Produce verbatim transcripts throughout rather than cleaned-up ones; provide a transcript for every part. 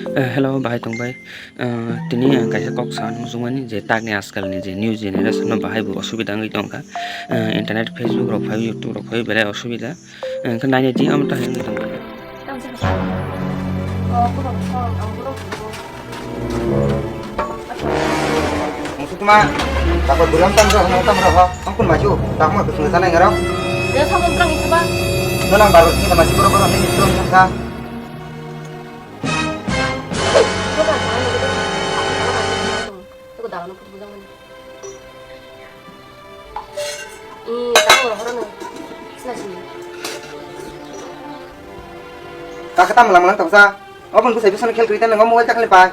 Eh, hello, bahai tongbai. Eh, tini ang kaisa kok sana muchungmani je takni ajkalni je new generation no bahai bo osubida wngwi tongkha. Eh, internet, Facebook rok phai, YouTube rok phai belai osubida. Eh, wngkha naina di amo tahai wngwi tongkha. Tamo se kasa. Oh, borok, oh, ang borok. Musu tuma, takut bulam tam roh, tam roh, ang kun maju, tak mau kesungguh sana ngarau. Dia sama orang itu, Bang. Nonang baru sini sama si borok-borok ini belum selesai. Teko dalan photo bujang mani. Ih, tamo rohoro no. Sila sini. Kaka tam lang lang tongsa. Obon busai busana khel kri tan ngo mobile ta khali pai.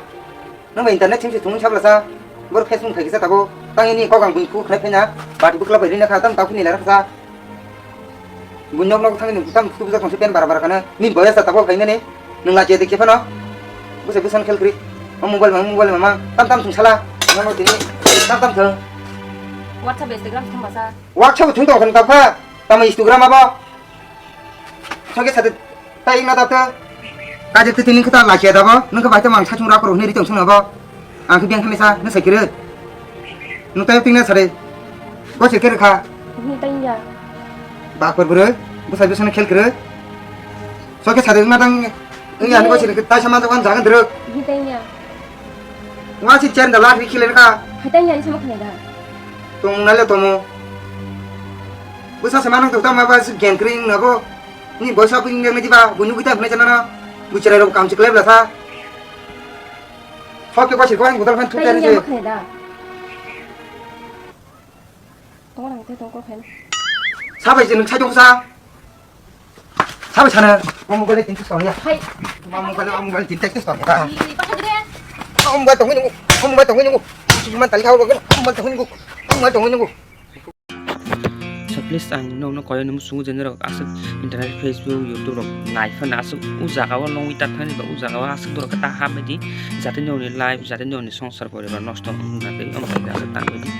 Nang internet chim si thung sabla sa. Bor Facebook khai kisa tabo. Tang ini kok ang bun khu khnai phena. Bati bukla bai rina kha tam ta khuni lara sa. Bunyok nok thangni tam tu bujak tongsi pen bara bara kana. Ni boya sa tabo khai nani. Nung la je de khepano. Busai busana khel kri. O mobile mang mobile mang tam tam thung sala. Nang tini tam tam thung. WhatsApp, Instagram thung basa. WhatsApp thung tong khan tabo kha. Tamo Instagram abo. Soke sate tai ingna tabo. Kaje tini khata la je dabo. Nung kha bai to mang sachung rak ro hne ri tong sung abo. Ang khe beng thani sa, nung sai kiri. Nung tai tingna sare. Ko se kiri kha. Ni tanya. Bak por bro, busai busana khel kiri. Soke sare ma dang, ini ani ko sini tai sama tuan jangan derek. Ni tanya. Wa si chen da lak ri khile kha. Hai tanya ni sama khne da. Tung nale tomo. Busa sama nang tuk tama ba si gen kring na bo. Ni boisa ping nang ni ba, bunyu kita khne chana na. Buchara ro kam chikle bla sa. Hoki ko sirko ang gudal phan thuk tari je. Tanya makhne da. Tongor ang te tongkor khaina. Sabai je nung sai tong sa. Sabai sana. Mo mobile tin tus tong ya. Hai. Mo mobile, mo mobile tin tus tong ya. Ih, pakha dire. Mo mobile tong ni. Mo mobile tong ni. Mo mobile tali khawa. Mo mobile tong ni. Mo mobile tong ni. So please ang nokno koyo nung sungu jeni rok aswk internet, Facebook, YouTube rok nai phano aswk o jaga o nongwi ta thani ba o jaga o aswk borok ta hambai di jate nokni life jate nokni songsar poribar nosto wngna tei omo hai aswk tangwi di.